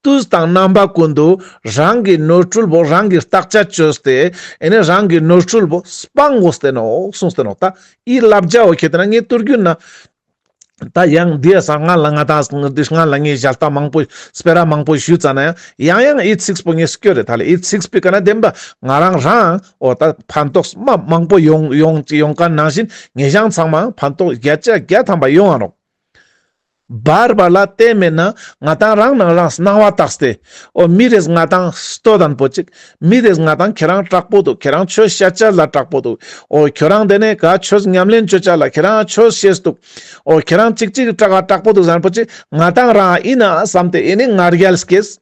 དུས་དང་རྣམ་པ་ཀུན་ཏུ་རང་གི་ནོར་འཁྲུལ་པོ་རང་གིས་བརྟག་དཔྱད་བཅོས་ཏེ་ཨེ་ནི་རང་གི་ནོར་འཁྲུལ་པོ་སྤང་དགོས་ཏེ་ནོག་གསུངས་ཏེ་ནོག། ད་ཨི་བསླབ་བྱ་བོ་ཁྱེད་དེ་ན་ངས་དུས་རྒྱུན་ན་ད་ཡང་འདི་ཡ་སང་སྔ་ལ་ང་ཏང་འདི་སྔ་ལ་ངས་ཞལ་ལྟ་མང་པོ་སྤེ་ར་མང་པོ་ཞུས་ཙ་ན་ཡང་ཡང་ཡང་ཨི་ཚིགས་པོ་ངས་སྐྱོར་རེ་ད་ལེ་ཨི་ཚིགས་པོའི་ཀ་ན་བདེན་པ་ང་རང་རང་འོ་ད་ཕན་ཐོགས་མ་མང་པོ་ཡོང་ཡོང་ཡོང་མཁན་ནང་བཞིན་ངེ་ཞང་ཚང་མ་ཕན་ཐོགས་བརྒྱ་ཆ་བརྒྱ་ཐམ་པ་ཡོང་ང་ནོག། བར་བར་ལ་དེ་མེད་ན་ང་ཏང་རང་ནང་རང་སྣང་བ་བཏགས་ཏེ། འོ་མི་རེས་ང་ཏང་ལྟོས་དང་པོ་ཅིག་མི་རེས་ང་ཏང་ཁྱེད་རང་དྲག་པོ་འདུག་ཁྱེད་རང་ཆོས་བཤད་ཅེས་ལ་དྲག་པོ་འདུག་འོ་ཁྱེད་རང་དེ་ནས་ག་ཆོས་ཉམས་ལེན་ཅོ་ཅེས་ལ་ཁྱེད་རང་ཆོས་ཤེས་འདུག་འོ་ཁྱེད་རང་ཅིག་ཅིག་དྲག་དྲག་པོ་འདུག་ཟེར་པོ་ཅིག་ང་ཏང་རང་ཡིན་ན་བསམ་སྟེ་ཨེ་ནི་ང་རྒྱལ་སྐྱེས།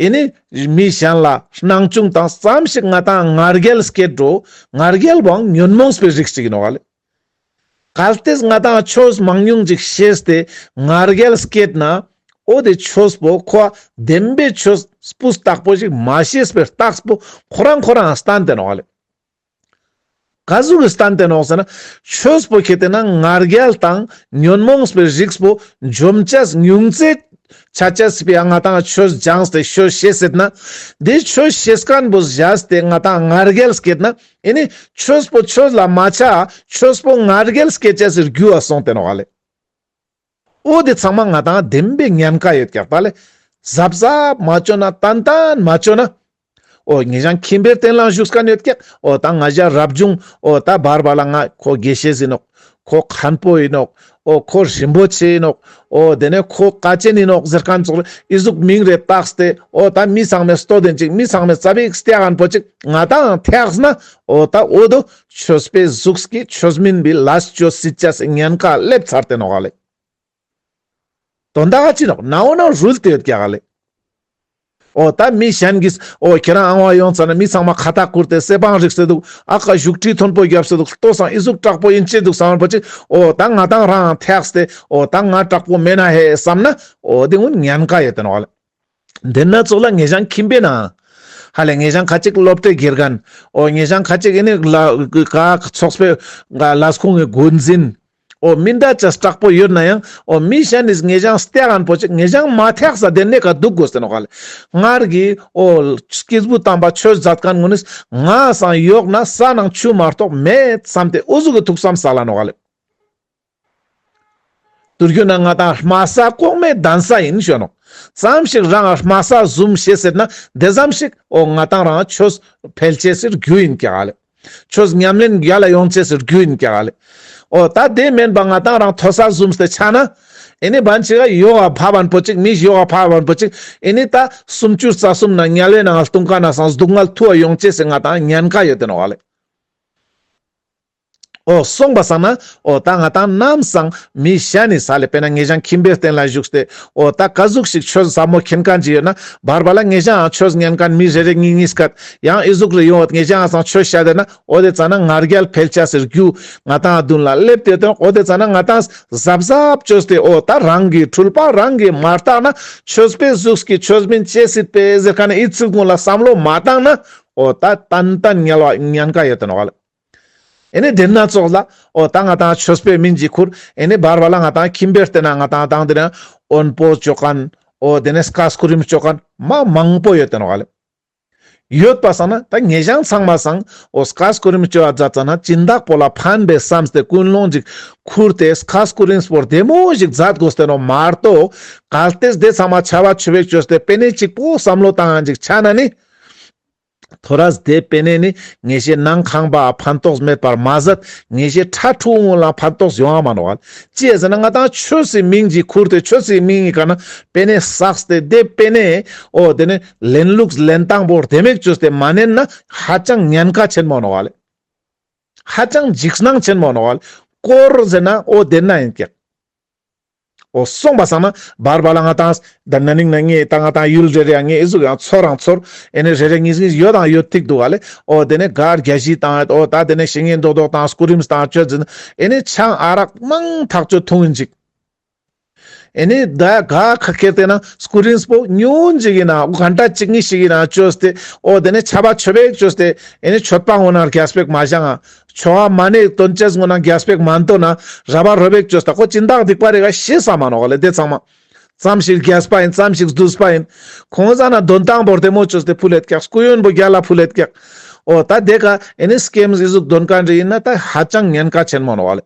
ཨེ་ནི་མི་གཞན་ལ་སྣང་ཆུང་དང་ཙམ་ཞིག་ང་ཏང་ང་རྒྱལ་སྐྱེད་འགྲོ། ང་རྒྱལ་བོའང་ཉོན་མོངས་པའི་རིགས་ཅིག་ཡིན་ནོག་ལེ། གལ་ཏེ་ང་ཏང་ཆོས་མང་ཉུང་ཅིག་ཤེས་ཏེ་ང་རྒྱལ་སྐྱེད་ན། འོ་དེ་ཆོས་པོ་ཁོ་བདེན་པའི་ཆོས་སྤུས་དག་པོ་ཞིག་མ་ཤེས་པའི་རྟགས་པོ་ཁོ་རང་ཁོ་རང་སྟན་ཏེ་ནོག་ལེ། ག་ཟུག་གི་སྟན་ཏེ་ནོག་ཟེར་ན། ཆོས་པོ་ཁྱེད་དེ་ན་ང་རྒྱལ་དང་ཉོན་མོངས་པའི་རིགས་པོ་འཇོམས་ཅེས་ཉུང་ཙེ་ཆ་ཅེས་པའི་ང་ཏང་ཆོས་སྦྱངས་ཏེ་ཆོས་ཤེས་ཟེར་ན། དེ་ཆོས་ཤེས་མཁན་པོ་བཞག་སྟེ་ང་ཏང་ང་རྒྱལ་སྐྱེད་ན། ཨེ་ནི་ཆོས་པོ་ཆོས་ལ་མ་ཆ་ཆོས་པོ་ང་རྒྱལ་སྐྱེད་ཅེས་སི་རྒྱུ་བ་སོང་སྟེ་ནོག་ལེ། འོ་དེ་ཚང་མ་ང་ཏང་བདེན་པའི་ཉེན་ཁ་ཡོད་ཀྱག་ད་ལེ། གཟབ་གཟབ་མ་བཅོ་ན་ཏན་ཏན་མ་བཅོ་ན། འོ་ངེ་ཞང་ཁྱིམ་པའི་རྟེན་ལ་བཞུགས་མཁན་ཡོད་ཀྱག་འོ་ད་ང་ཞ་རབ་བྱུང་འོ་ད་བར་བར་ལ་ང་ཁོ་དགེ་བཤེས་ཡིན་ནོག་ཁོ་མཁན་པོ་ཡིན་ནོག་འོ་ཁོ་རིན་པོ་ཆེ་ཡིན་ནོག་འོ་དེ་ནས་ཁོ་དཀའ་ཆེན་ཡིན་ནོག་ཟེར་མཁན་ཚོགས་ཨི་ཟུག་མིང་རེ་བཏགས་ཏེ་འོ་ད་མི་ཚང་མས་ལྟོས་དེན་ཅིག་མི་ཚང་མས་རྩ་བའི་སྟེ་མཁན་པོ་ཅིག་ང་ཏང་ཐེགས་ན། འོ་ད་འོ་དོ་ཆོས་པའི་གཟུགས་ཀྱི་ཆོས་མིན་པའི་ལས་བཅོ་སྲིད་ཅེས་སི་ཉེན་ཁ་སླེབས་ཚར་ཏེ་ནོག་ལེ། དོན་དག་ཅི་ནོག་ནའོ་ནའོ་རུལ་ཏེ་ཡོད་ཀྱག་ལེ། འོ་ད་མི་གཞན་གྱིས་འོ་ཁྱེད་རང་ཨང་བ་ཡོང་ཙ་ན་མི་ཚང་མ་ཁ་བཏགས་བསྐུར་ཏེ་གསེར་བང་རིགས་ཏེ་འདུག་ཨ་ཁ་བཞུགས་ཁྲི་མཐོན་པོ་བརྒྱབ་སྟེ་འདུག་ལྟོས་སང་ཨི་ཟུག་དྲག་པོ་ཡིན་ཅེས་འདུག་བསམ་པ་ཅིག་འོ་ད་ང་ཏང་རང་ཐེགས་ཏེ་འོ་ད་ང་དྲག་པོ་མེད་ན་ཧེ་བསམ་ན། འོ་དེ་ཀུན་ཉེན་ཁ་ཡོད་དེ་ནོག་ལེ། དེ་ན་ཚོགས་ལ་ངེ་ཞང་ཁྱིམ་པའི་ནང་། ཧ་ལེ་ངེ་ཞང་ཁ་ཅིག་སློབ་གྲྭའི་དགེ་རྒན། འོ་ངེ་ཞང་ཁ་ཅིག་ཨེ་ནི་ལ་ག་ཚོགས་པའི་ག་ལས་ཁུངས་ཀྱི་འགོ་འཛིན། འོ་མི་འདྲ་ཅེས་དྲག་པོ་ཡོད་ན་ཡང་འོ་མི་གཞན་ནིས་ངེ་ཞང་སྟེ་མཁན་པོ་ཅིག་ངེ་ཞང་མ་ཐེགས་ས་དེ་ནས་ཀ་འདུག་དགོས་ཏེ་ནོག་ལེ། སྔར་གྱི་འོ་སྐྱེས་བུ་དམ་པ་ཆོས་མཛད་མཁན་ཀུན་ནིས་ང་སང་ཡོག་ན་ས་ནང་ཆུ་མ་གཏོགས་མེད་བསམ་སྟེ་འོ་ཟུག་གི་ཐུགས་བསམ་བསགས་ལ་ནོག་ལེ། དུར་རྒྱུ་ན་ང་ཏང་དམའ་ས་ལྐོག་མའི་གདན་ས་ཡིན་ཞུ་ནོག་ཙམ་ཞིག་རང་དམའ་ས་བཟུང་ཤེས་ཟེར་ན་དེ་ཙམ་ཞིག་འོ་ང་ཏང་རང་ཆོས་འཕེལ་ཅེས་སི་རྒྱུ་ཡིན་ཀྱག་ལེ། ཆོས་ཉམས་ལེན་རྒྱ་ལ་ཡོང་ཅེས་སི་རྒྱུ་ཡིན་ཀྱག་ལེ། འོ་ད་དེ་མེན་པ་ང་ཏང་རང་མཐོ་ས་བཟུང་སྟེ་ཆ་ན། ཨེ་ནི་བན་ཅིག་ག་ཡོག་ག་ཕ་བན་པོ་ཅིག་མི་ཡོག་ག་ཕ་བན་པོ་ཅིག་ཨེ་ནི་ད་སུམ་ཅུ་རྩ་གསུམ་ན་དམྱལ་བའི་ནང་ལྟུང་ཁན་ནི་སང་སྡུག་བསྔལ་ཐུ་བ་ཡོང་ཅེས་སི་ང་ཏང་ཉེན་ཁ་ཡོད་དེ་ནོག་ལེ། འོ་སོང་པ་སང་ན་འོ་ད་ང་ཏང་ནམ་སང་མི་གཞན་ནི་ས་ལེ་དཔེར་ན་ངེ་ཞང་ཁྱིམ་པའི་རྟེན་ལ་བཞུགས་ཏེ་འོ་ད་ག་ཟུག་ཞིག་ཆོས་ཟབ་མོ་མཁྱེན་མཁན་ཅིག་ཡོད་ན་བར་བར་ལ་ངེ་ཞང་ཆོས་ཉན་མཁན་མི་རེ་རེ་གཉིས་གཉིས་ཀ་ཡང་ཨི་ཟུག་རེ་ཡོང་བ་ངེ་ཞང་སང་ཆོས་བཤད་དེ་ན་འོ་དེ་ཙ་ན་ང་རྒྱལ་འཕེལ་ཅེས་སི་རྒྱུ་ང་ཏང་མདུན་ལ་སླེབས་ཏེ་ཡོད་དེ་འོ་དེ་ཙ་ན་ང་ཏང་གཟབ་གཟབ་བཅོས་ཏེ་འོ་ད་རང་གི་འཁྲུལ་པ་རང་གིས་མ་བརྟགས་ན་ཆོས་པའི་གཟུགས་ཀྱི་ཆོས་མིན་ཅི་སྲིད་པའི་ཟེར་མཁན་ནི་ཨི་ཚིག་ཀུན་ལ་བསམ་བློ་མ་བཏང་ན་འོ་ད་ཏན་ཏན་དམྱལ་བ་ཉེན་ཁ་ཡོད་དེ་ནོག་ལེ། ཨེ་ནི་དེ་ན་ཚོགས་ལ་འོ་ད་ང་ཏང་ཆོས་པའི་མིང་ཅིག་ཁུར་ཨེ་ནི་བར་བར་ལ་ང་ཏང་ཁྱིམ་པའི་རྟེན་ན་ང་ཏང་དང་དེ་ན་དབོན་པོ་བཅོ་མཁན་འོ་དེ་ནས་སྐུ་རིམ་བཅོ་མཁན་མ་མང་པོ་ཡོད་དེ་ནོག་ལེ། ཡོད་པ་སང་ན་ད་ངེ་ཞང་ཚང་མ་སང་འོ་སྐུ་རིམ་བཅོ་བ་མཛད་ཙ་ན་སྦྱིན་བདག་པོ་ལ་ཕན་པའི་བསམ་སྟེ་ཀུན་སློང་ཅིག་ཁུར་ཏེ་སྐུ་རིམ་པོ་བདེ་མོ་ཞིག་མཛད་དགོས་ཏེ་ནོག་མ་གཏོགས་གལ་ཏེ་དེ་ཚང་མ་ཆ་བ་ཆུ་བེག་བཅོས་ཏེ་པེ་ནེ་གཅིག་པོ་བསམ་བློ་བཏང་ཡང་ཅིག་ཆ་ན་ནི། ཐོ་རས་དེ་པེ་ནེ་ནི་ངེ་ཞེ་ནང་ཁང་པ་ཕན་ཐོགས་མེད་པར་མ་ཟད་ངེ་ཞེ་ཁྲ་ཁྲུ་ངུ་ལ་ཕན་ཐོགས་ཡོང་བ་མ་ནོག་ལེ། ཅི་ཡ་ཟེར་ན་ང་ཏང་ཆོས་སི་མིང་ཅིག་ཁུར་ཏེ་ཆོས་སི་མིང་ངི་ཀ་ན་པེ་ནེ་བསགས་ཏེ་དེ་པེ་ནེ་འོ་དེ་ནི་ལེན་ལུགས་ལེན་སྟངས་པོ་བདེ་མོ་བཅོས་ཏེ་མ་ལེན་ན་ཧ་ཅང་ཉེན་ཁ་ཆེན་མོ་ནོག་ལེ། ཧ་ཅང་འཇིགས་སྣང་ཆེན་མོ་ནོག་ལེ། སྐོར་ཟེར་ན་འོ་དེ་ན་ཡིན་ཀྱག་འོ་སོང་པ་སང་ན་བར་བར་ལ་ང་ཏང་ད་ན་ནིང་ན་ངས་ད་ང་ཏང་ཡུལ་རེ་རེ་ཡང་ངས་ཨི་ཟུག་ཡང་ཚོར་རང་ཚོར་ཨེ་ནི་རེ་རེ་གཉིས་གཉིས་ཡོད་དང་ཡོད་ཐིག་འདུག་ག་ལེ། འོ་དེ་ནས་ག་རྒྱ་ཞིག་བཏང་ཡོད། འོ་ད་དེ་ནས་ཤིང་ངན་རྡོག་རྡོག་དང་སྐུ་རིམ་དང་བཅོས་ཟིན་ཨེ་ནི་ཆང་ཨ་རག་མང་ཐག་ཆོད་འཐུང་ཡིན་ཅིག་ཨེ་ནི་ད་ག་ཁ་ཁེར་ཏེ་ན་སྐུ་རིམ་པོ་ཉུང་ཅིག་ཡིན་ན་འོ་ག་འདྲ་ཅིག་ཉིས་ཤིག་ཡིན་ན་བཅོས་ཏེ་འོ་དེ་ནས་ཆ་བ་ཆོ་བེག་བཅོས་ཏེ་ཨེ་ནི་མཆོད་པ་ངོ་ན་རྒྱས་པེག་མ་བཞེངས་ཨ། ཆོ་བ་མ་ཎི་འདོན་ཅེས་ངོ་ན་རྒྱས་པེག་མ་འདོན་ན་ར་བ་རོ་བེག་བཅོས་ཏེ་ཁོ་སྦྱིན་བདག་སྡིག་པ་རེ་ག་ཤེས་ས་མ་ནོག་ལེ། དེ་ཚང་མ་ཙམ་ཞིག་རྒྱས་པ་ཡིན་ཙམ་ཞིག་བསྡུས་པ་ཡིན། ཁོང་ས་ན་འདོན་སྟངས་པོ་བདེ་མོ་བཅོས་ཏེ་ཕུལ་ལེད་ཀྱག་སྐུ་ཡོན་པོ་རྒྱ་ལ་ཕུལ་ལེད་ཀྱག་འོ་ད་དེ་ག་ཨེ་ནི་སྐེམ་ཨི་ཟུག་འདོན་མཁན་རེ་ཡིན་ན་ད་ཧ་ཅང་ཉེན་ཁ་ཆེན་མོ་ནོག་ལེ།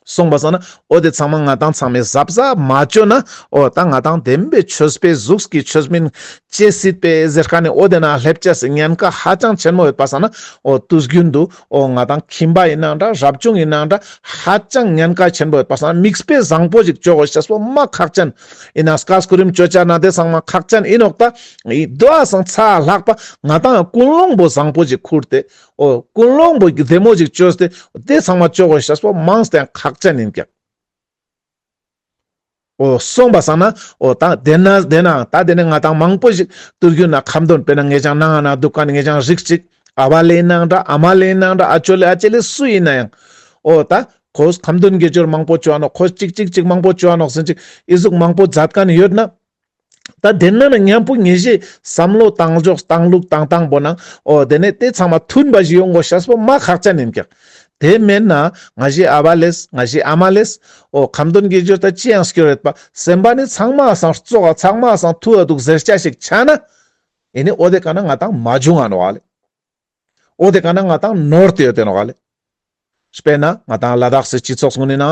སོང་པ་སང་ན་འོ་དེ་ཚང་མ་ང་ཏང་ཚང་མས་གཟབ་གཟབ་མ་ཅོ་ན་འོ་ད་ང་ཏང་བདེན་པའི་ཆོས་པའི་གཟུགས་ཀྱི་ཆོས་མིན་ཅེས་སྲིད་པའི་ཟེར་ཁན་ནི་འོ་དེ་ན་ལེབ་ཅེས་སི་ཉེན་ཁ་ཧ་ཅང་ཆེན་མོ་ཡོད་པ་སང་ན་འོ་དུས་རྒྱུན་དུ་འོ་ང་ཏང་ཁྱིམ་པ་ཡིན་ནའང་འདྲ་རབ་བྱུང་ཡིན་ནའང་འདྲ་ཧ་ཅང་ཉེན་ཁ་ཆེན་པོ་ཡོད་པ་སང་ན་མིག་དཔེ་བཟང་པོ་ཞིག་ཅོ་དགོས་ཤེས་པོ་མ་ཁག་ཅན་ཡིན་ན་སྐས་སྐུ་རིམ་ཅོ་ཅེས་ན་དེ་ཚང་མ་ཁག་ཅན་ཡིན་ནོག་ད་འི་དོ་ཨ་སང་ཚ་ལྷག་པ་ང་ཏང་ཀུན་སློང་པོ་བཟང་པོ་ཞིག་ཁུར་ཏེ། འོ་ཀུན་སློང་པོ་བདེ་མོ་ཞིག་ཅོས་ཏེ་དེ་ཚང་མ་ཅོ་དགོས་ཤེས་པོ་མང་སྟེ་ཁག་ཅན་ཡིན་ཀྱག་འོ་སོང་པ་སང་ན་འོ་ད་དེ་ན་དེ་ན་ད་དེ་ནས་ང་ཏང་མང་པོ་ཞིག་དུས་རྒྱུན་ན་ཁ་འདོན་དཔེར་ན་ངེད་ཅག་ནང་ང་ན་འདུག་ཁན་ངེད་ཅག་རིགས་ཅིག་ཨ་བ་ལེ་ཡིན་ནའང་འདྲ་ཨ་མ་ལེ་ཡིན་ནའང་འདྲ་ཨ་ཅོ་ལེ་ཨ་ཅེ་ལེ་སུ་ཡིན་ནའང་འོ་ད་ཁོས་ཁ་འདོན་དགེ་སྦྱོར་མང་པོ་ཅོ་ཨ་ནོག་ཁོས་ཅིག་ཅིག་ཅིག་མང་པོ་ཅོ་ཨ་ནོག་ཟེར་ཅིག་ཨི་ཟུག་མང་པོ་མཛད་ཁན་ཡོད་ན། ད་དེ་ན་ན་མཉམ་པོ་ངེད་ཅག་བསམ་བློ་བཏང་ཕྱོགས་བཏང་ལུགས་བཏང་སྟངས་པོ་ནང་འོ་དེ་ནས་དེ་ཚང་མ་མཐུན་པ་ཞིག་ཡོང་དགོས་ཤེས་པོ་མ་ཁག་ཅན་ཡིན་ཀྱག་དེ་མེད་ན་ང་ཞའི་ཨ་བ་ལེས་ང་ཞའི་ཨ་མ་ལེས་འོ་ཁ་འདོན་དགེ་སྦྱོར་ད་ཅི་ཡང་སྐྱོར་ཡོད་པ་སེམས་པ་ནི་ཚང་མ་སང་བཙོག་ག་ཚང་མ་སང་ཐུ་བ་འདུག་ཟེར་ཅེས་ཞིག་ཆ་ན་ཨེ་ནི་འོ་དེ་ཀ་ན་ང་ཏང་མ་བྱུང་ང་ནོག་ཨ་ལེ། འོ་དེ་ཀ་ན་ང་ཏང་ནོར་ཏེ་ཡོད་དེ་ནོག་ཨ་ལེ། དཔེར་ན་ང་ཏང་ལ་དྭགས་སི་སྤྱི་ཚོགས་ངོས་ནས་ན་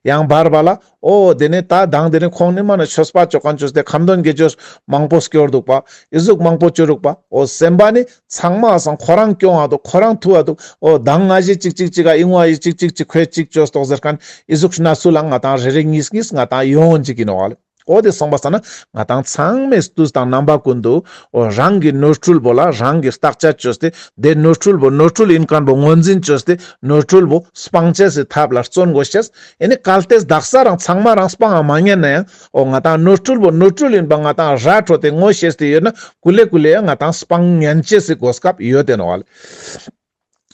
ཡང་བར་བར་ལ་འོ་དེ་ནས་ད་དང་དེ་ནས་ཁོང་ནི་མ་ན་ཆོས་པ་ཅོ་ཁན་ཅོས་ཏེ་ཁ་འདོན་དགེ་སྦྱོར་མང་པོ་སྐྱོར་འདུག་པ་ཨི་ཟུག་མང་པོ་ཅོ་རུག་པ་འོ་སེམས་པ་ནི་ཚང་མ་སང་ཁོ་རང་སྐྱོང་ང་འདུག་ཁོ་རང་ཐུ་བ་འདུག་འོ་དང་ང་ཞའི་ཅིག་ཅིག་ཅིག་ག་ཨི་ངོ་ཨ་ཡི་ཅིག་ཅིག་ཅིག་ཁོས་ཅིག་ཅོས་ཏོག་ཟེར་ཁན་ཨི་ཟུག་ན་སུ་ལ་ང་ཏང་རེ་རེ་གཉིས་གཉིས་ང་ཏང་ཡོང་ཅིག་ཡིན་ནོག་ཨ་ལེ། འོ་དེ་སོང་པ་སང་ན་ང་ཏང་ཚང་མས་དུས་དང་རྣམ་པ་ཀུན་ཏུ་འོ་རང་གི་ནོར་འཁྲུལ་པོ་ལ་རང་གི་བརྟག་དཔྱད་ཅོས་ཏེ་དེ་ནོར་འཁྲུལ་པོ་ནོར་འཁྲུལ་ཡིན་ཁན་པོ་ངོས་འཛིན་ཅོས་ཏེ་ནོར་འཁྲུལ་པོ་སྤང་ཅེས་སི་ཐབས་ལ་བརྩོན་དགོས་ཤེས། ཨེ་ནི་གལ་ཏེ་དག་ས་རང་ཚང་མ་རང་སྤང་ང་མ་ཉན་ན་ཡང་འོ་ང་ཏང་ནོར་འཁྲུལ་པོ་ནོར་འཁྲུལ་ཡིན་པ་ང་ཏང་ར་འཕྲོད་དེ་ངོ་ཤེས་ཏེ་ཡོད་ན་ཀུ་ལེ་ཀུ་ལེ་ཡང་ང་ཏང་སྤང་ཉན་ཅེས་སི་གོ་སྐབས་ཡོད་དེ་ནོག་ཨ་ལེ།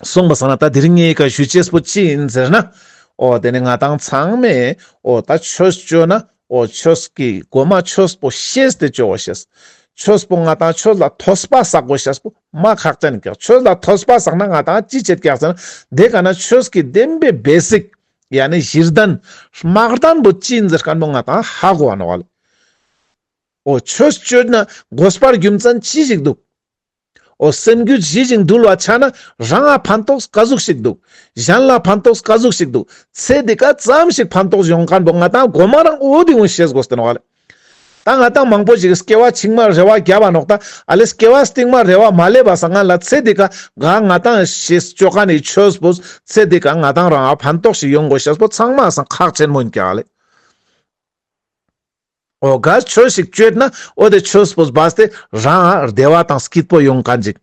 སོང་པ་སང་ན་ད་དེ་རིང་ངའི་ཀ་ཞུ་ཅེས་པོ་ཅི་ཡིན་ཟེར་ན། འོ་དེ་ནི་ང་ཏང་ཚང་མས་འོ་ད་ཆོས་ཅོ་ན་འོ་ཆོས་ཀྱི་གོ་མ་ཆོས་པོ་ཤེས་ཏེ་ཅོ་དགོས་ཤེས། ཆོས་པོ་ང་ཏང་ཆོས་ལ་ཐོས་པ་བསགས་དགོས་ཤེས་པོ་མ་ཁག་ཅན་ཀྱག་ཆོས་ལ་ཐོས་པ་བསགས་ན་ང་ཏང་ཅི་ཆེད་ཀྱག་ཟེར་ན་དེ་ཀ་ན་ཆོས་ཀྱི་བདེན་པའི་བེ་སིག་ཡ་ནི་གཞི་རྟེན་དམག་རྟེན་པོ་ཅི་ཡིན་ཟེར་ཁན་པོ་ང་ཏང་ཧ་གོ་བ་ནོག་ལེ། འོ་ཆོས་ཅོས་ན་དགོས་པ་རྒྱུ་མཚན་ཅི་ཞིག་འདུག་འོ་སེམས་རྒྱུད་ཞི་ཞིང་དུལ་བ་ཆ་ན་རང་ང་ཕན་ཐོགས་ག་ཟུག་ཞིག་འདུག་གཞན་ལ་ཕན་ཐོགས་ག་ཟུག་ཞིག་འདུག་ཚེ་འདི་ཀ་ཙམ་ཞིག་ཕན་ཐོགས་ཡོང་ཁན་པོ་ང་ཏང་གོ་མ་རང་འོ་དེ་ངོ་ཤེས་དགོས་ཏེ་ནོག་ལེ། ད་ང་ཏང་མང་པོ་ཞིག་སྐྱེ་བ་ཕྱི་མ་རེ་བ་རྒྱབ་བ་ནོག་ད་ཨ་ལེ་སྐྱེ་བ་སྟིང་མ་རེ་བ་མ་ལེབ་བ་སང་ང་ལ་ཚེ་འདི་ཀ་ག་ང་ཏང་ཤེས་ཅོ་ཁན་ནི་ཆོས་པོ་ཚེ་འདི་ཀ་ང་ཏང་རང་ང་ཕན་ཐོགས་ཤིག་ཡོང་དགོས་ཤེས་པོ་ཚང་མ་སང་ཁག་ཆེན་མོ་ཡིན་ཀྱག་ལེ། འོ་ག་ཆོས་ཤིག་ཅོས་ན་འོ་དེ་ཆོས་པོ་བས་ཏེ་རང་ང་བདེ་བ་དང་སྐྱིད་པོ་ཡོང་ཁན་ཅིག་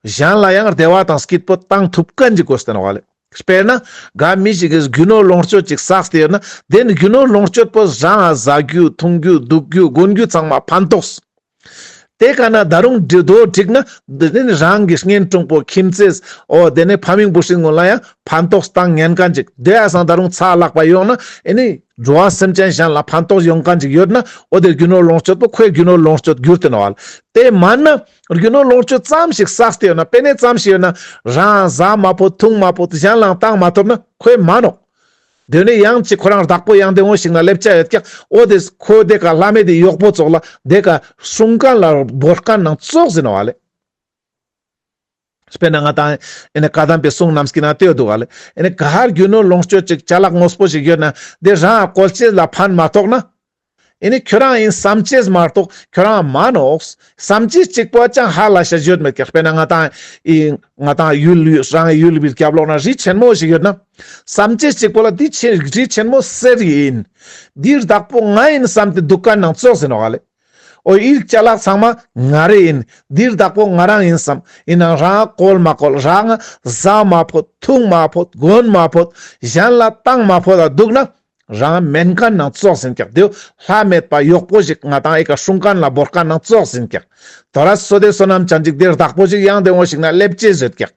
གཞན་ལ་ཡང་བདེ་བ་དང་སྐྱིད་པོ་བཏང་ཐུབ་ཁན་ཅིག་དགོས་ཏེ་ནོག་ལེ། དཔེར་ན་ག་མི་ཞིག་གིས་རྒྱུ་ནོར་ལོངས་སྤྱོད་ཅིག་བསགས་ཏེ་ཡོད་ན་དེ་ནི་རྒྱུ་ནོར་ལོངས་སྤྱོད་པོ་རང་ང་ཟ་རྒྱུ་འཐུང་རྒྱུ་འདུག་རྒྱུ་གོན་རྒྱུ་ཚང་མ་ཕན་ཐོགས། དེ་ཀ་ན་ད་རུང་འདོད་འགྲིག་ན་དེ་ནི་རང་གི་གཉེན་དྲུང་པོ་ཁྱིམ་མཚེས་འོ་དེ་ནི་ཕ་མིང་བུ་སྲིང་ངོ་ལ་ཡང་ཕན་ཐོགས་བཏང་ཉན་ཁན་ཅིག་དེ་ཡ་སང་ད་རུང་ཚ་ལྷག་པ་ཡོང་ན་ཨེ་ནི་འགྲོ་བ་སེམས་ཅན་གཞན་ལ་ཕན་ཐོགས་ཡོང་ཁན་ཅིག་ཡོད་ན་འོ་དེ་རྒྱུ་ནོར་ལོངས་སྤྱོད་པོ་ཁོའི་རྒྱུ་ནོར་ལོངས་སྤྱོད་གྱུར་ཏེ་ནོག་ལེ། དེ་མན་ན་རྒྱུ་ནོར་ལོངས་སྤྱོད་ཙམ་ཞིག་བསགས་ཏེ་ཡོད་ན་པེ་ནེ་ཙམ་ཞིག་ཡོད་ན་རང་ང་ཟ་མ་ཕོད་འཐུང་མ་ཕོད་གཞན་ལའང་བཏང་མ་ཐུབ་ན་ཁོའི་མ་ནོག་དེ་ནས་ཡང་ཅིག་ཁོ་རང་བདག་པོ་ཡང་དེ་འོ་ཞིག་ན་སླེབ་ཆ་ཡོད་ཀྱག་འོ་དེ་ཁོ་དེ་ཀ་ལྷ་མེད་དེ་གཡོག་པོ་ཙོགས་ལ་དེ་ཀ་སྲུང་ཁན་ལ་བོར་ཁན་ནང་ཙོགས་ཡིན་ནོག་ལེ། དཔེར་ན་ང་ཏང་ཨེ་ནི་བཀའ་གདམས་པའི་གསུང་རྣམས་ཀྱི་ནང་དེ་འདུག་ལེ། ཨེ་ནི་ག་ཧར་རྒྱུ་ནོར་ལོངས་སྤྱོད་ཅིག་ཅ་ལག་དངོས་པོ་ཞིག་ཡོད་ན་དེ་རང་ང་བཀོལ་ཅེས་ལ་ཕན་མ་ཐོགས་ན། ཨེ་ནི་ཁྱོ་རང་ཡིན་བསམ་ཅེས་མ་གཏོགས་ཁྱོ་རང་མ་ནོག་བསམ་ཅེས་གཅིག་པོ་ཅང་ཧ་ལས་ཤེས་ཡོད་མེད་ཀྱག་དཔེར་ན་ང་ཏང་ཨི་ང་ཏང་ཡུལ་རང་ཡུལ་བི་རྒྱབ་ལོགས་ན་རི་ཆེན་མོ་ཞིག་ཡོད་ན། བསམ་ཅེས་གཅིག་པོ་ལ་འདི་ཆེ་རི་ཆེན་མོ་གསེར་ཡིན། འདིའི་བདག་པོ་ང་ཡིན་བསམ་སྟེ་འདུག་ཁན་ནང་ཙོགས་ཡིན་ནོག་ལེ། འོ་འདིའི་ཅ་ལག་ཚང་མ་ང་རེ་ཡིན། འདིའི་བདག་པོ་ང་རང་ཡིན་བསམ། ཡིན་ནའང་རང་ང་བཀོལ་མ་བཀོལ་རང་ང་ཟ་མ་ཕོད་འཐུང་མ་ཕོད་གོན་མ་ཕོད་གཞན་ལ་བཏང་མ་ཕོད་ལ་འདུག་ན། རང་མེན་ཁན་ནང་ཙོགས་ཡིན་ཀྱག་དེའོ་ལྷ་མེད་པ་གཡོག་པོ་ཞིག་ང་ཏང་ཨི་ཀ་སྲུང་ཁན་ལ་བོར་ཁན་ནང་ཙོགས་ཡིན་ཀྱག་དོ་ར་བསོད་བདེ་བསོད་ནམས་ཅན་ཅིག་དེ་བདག་པོ་ཞིག་ཡང་དེ་འོ་ཞིག་ན་སླེབ་ཅེས་ཡོད་ཀྱག་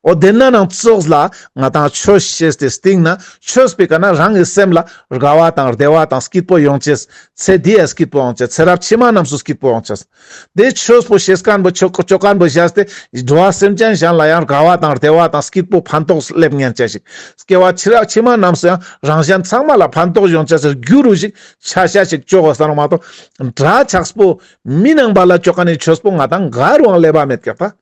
འོ་དེ་ན་ནང་ཙོགས་ལ་ང་ཏང་ཆོས་ཤེས་ཏེ་སྟིང་ན་ཆོས་པའི་ཀ་ན་རང་གི་སེམས་ལ་དགའ་བ་དང་བདེ་བ་དང་སྐྱིད་པོ་ཡོང་ཅེས། ཚེ་འདི་ཡ་སྐྱིད་པོ་ཡོང་ཅེས། ཚེ་རབས་ཕྱི་མ་རྣམས་སུ་སྐྱིད་པོ་ཡོང་ཅེས། དེ་ཆོས་པོ་ཤེས་ཁན་པོ་ཆོ་ཅོ་ཁན་པོ་བཞག་སྟེ་འགྲོ་བ་སེམས་ཅན་གཞན་ལ་ཡང་དགའ་བ་དང་བདེ་བ་དང་སྐྱིད་པོ་ཕན་ཐོགས་སླེབ་ཉན་ཅེས་ཤིག་སྐྱེ་བ་ཕྱི་རབས་ཕྱི་མ་རྣམས་སུ་ཡང་རང་གཞན་ཚང་མ་ལ་ཕན་ཐོགས་ཡོང་ཅེས་སི་རྒྱུ་རུ་ཞིག་ཆ་ཤ་ཞིག་ཅོ་དགོས་ས་ནོག་མ་གཏོགས་འདྲ་ཆགས་པོ་མི་ནང་པ་ལ་ཅོ་ཁན་ནི་ཆོས་པོ་ང་ཏང་ག་རུའང་སླེབ་བ་མེད་ཀྱག་ད།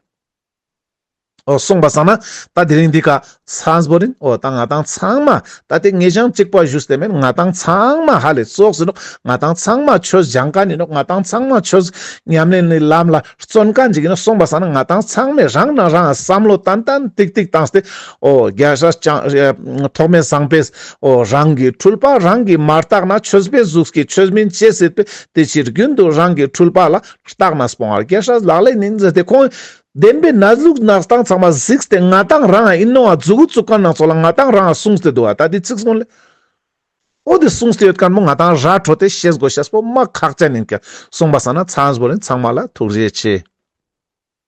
འོ་གསུངས་པ་སང་ན་ད་དེ་རིང་འདི་ཀ་ཚང་པོ་རིན། འོ་ད་ང་ཏང་ཚང་མ་ད་དེ་ངེ་ཅང་གཅིག་པ་ཞུས་ཏེ་མེན། ང་ཏང་ཚང་མ་ཧ་ལས་ཙོགས་ཡིན་ནོག། ང་ཏང་ཚང་མ་ཆོས་སྦྱང་མཁན་ཡིན་ནོག། ང་ཏང་ཚང་མ་ཆོས་ཉམས་ལེན་ནི་ལམ་ལ་བརྩོན་མཁན་ཅིག་ཡིན་ནོག། གསུངས་པ་སང་ན་ང་ཏང་ཚང་མས་རང་ན་རང་བསམ་བློ་ཏན་ཏན་ཏིག་ཏིག་བཏང་སྟེ། འོ་རྒྱལ་སྲས་ཅང་ཐོགས་མེད་བཟང་པོས་འོ་རང་གི་འཁྲུལ་པ་རང་གིས་མ་བརྟགས་ན། ཆོས་པའི་གཟུགས་ཀྱིས་ཆོས་མིན་བྱེད་སྲིད་པས། དེ་ཕྱིར་རྒྱུན་དུ་རང་གི་འཁྲུལ་པ་ལ། བརྟགས་ནས་སྤོང་བར་རྒྱལ་སྲས་ལག་ལེན་ཡིན་ཟེར་ཏེ། ཁོང་བདེན་པའི་གནས་ལུགས་གནས་སྟངས་ཚང་མ་གཟིགས་ཏེ་ང་ཏང་རང་ཡིན་ནོ་བ་མཛུ་གུ་བཙུགས་མཁན་ནང་ཚོགས་ལ་ང་ཏང་རང་གསུངས་ཏེ་འདུག་བ། ད་དེ་ཚིག་སོང་ལེ། འོ་དེ་གསུངས་ཏེ་ཡོད་མཁན་མོ་ང་ཏང་ར་འཕྲོད་དེ་ཤེས་དགོས་ཤེས་པོ་མ་ཁག་ཅན་ཡིན་ཀྱང་། གསུངས་པ་སང་ན་ཚང་པོ་རིན། ཚང་མ་ལ་ཐུགས་རྗེ་ཆེ།